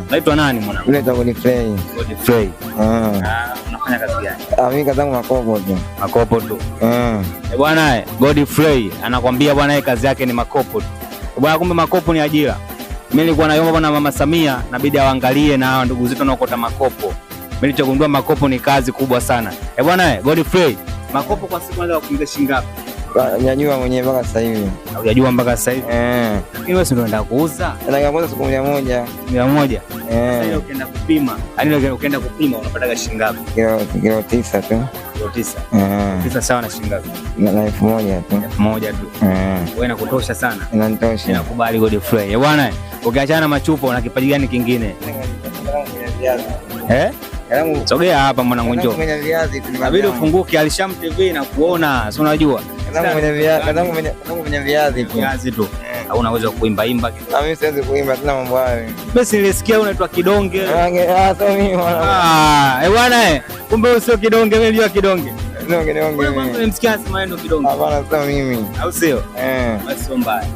Unaitwa nani mwanangu? Mimi naitwa Godfrey. Godfrey. Ah. Ah, unafanya kazi gani? Ah, mimi kazi yangu makopo tu. Makopo tu. Ah. Eh, bwana Godfrey anakwambia bwana yeye kazi yake ni makopo tu. Bwana kumbe makopo ni ajira. Mimi nilikuwa naomba bwana Mama Samia nabidi awaangalie na hawa ndugu zetu wanaokota makopo. Mimi nilichogundua makopo ni kazi kubwa sana. Eh, bwana Godfrey, makopo kwa siku unaweza kuingiza shilingi ngapi? Najua mwenyewe mpaka sasa hivi. Hujajua mpaka sasa hivi. Eh. Lakini wewe si ndio unaenda kuuza? Nataka kuuza siku 100. 100. Sasa Eh. hiyo ukienda kupima, yaani ukienda kupima unapata shilingi ngapi? Kilo 9 tu. Kilo 9. Eh. 9 sawa na shilingi ngapi? Na 1000 tu. 1000 tu. Eh. Wewe inakutosha sana. Inanitosha. Nakubali Godfrey. Eh, bwana, ukiachana na machupa una kipaji gani kingine? Eh? Sogea hapa mwanangu njoo. Mwenye viazi tu. Inabidi ufunguke Alsham TV na kuona, si unajua? Mwenye viazi, mwenye viazi tu. Viazi tu. Au unaweza kuimba imba kidogo. Ah, mimi siwezi kuimba, sina mambo hayo. Basi nilisikia unaitwa Kidonge. Ah, sio mimi bwana. Ah, eh bwana eh. Kumbe wewe sio Kidonge, mimi ndio Kidonge. Sio Kidonge Wewe mimi. mwanzo nimsikia anasema yeye ndio Kidonge. Hapana, sio mimi. Au sio? Eh. Basi sio mbaya.